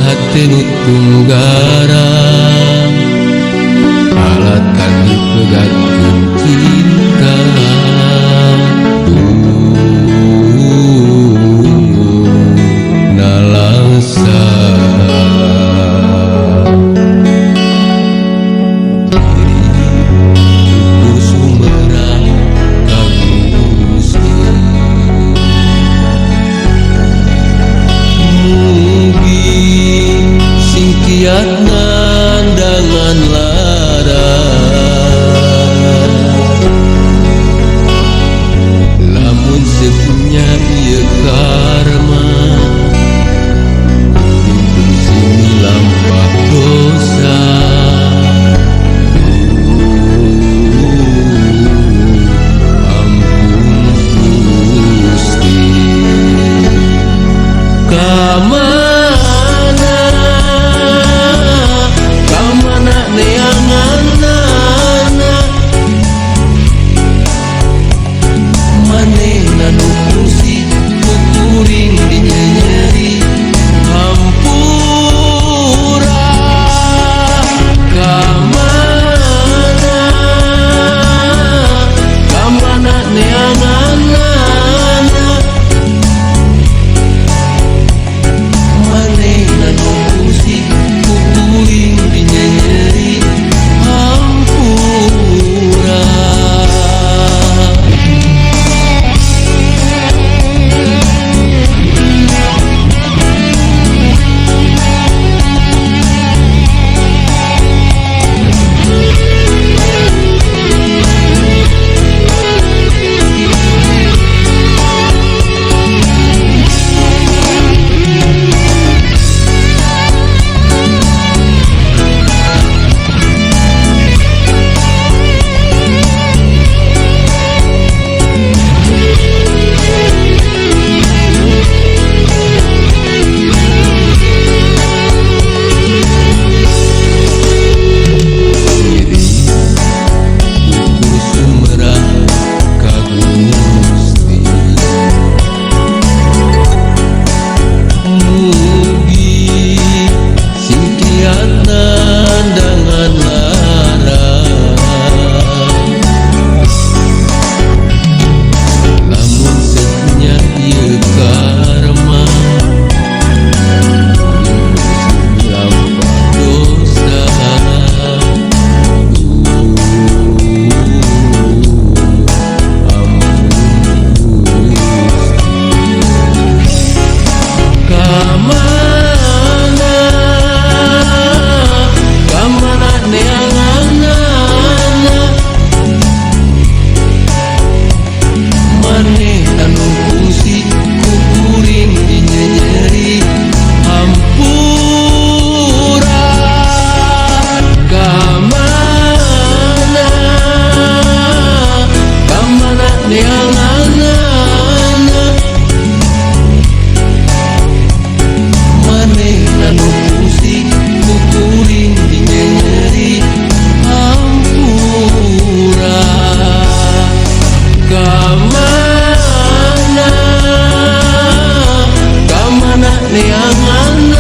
Hate nu tunggaran alatan dipegatkeun cinta. Nalangsa diri sumerang ka Gusti. Mugi sing kiat nandangan lara, lamun sepunya ieu karma kuring kudu sing lampah dosa. Ampun Gusti. Kamana kamana neanganana, manehna nu kungsi ku kuring dinyenyeri hampura. Kamana kamana neanganana, manehna nu kungsi ku kuring dinyenyeri hampura. Diri ukur sumerang ka Gusti. Mugi sing kiat nandangan lara, lamun sepunya ieu karma kuring kudu sing lampah dosa. Ampun Gusti. Kamana kamana neanganana, manehna nu kungsi ku kuring dinyenyeri hampura. Kamana kamana neanganana, manehna nu kungsi ku kuring dinyenyeri hampura. Kamana kamana neanganana,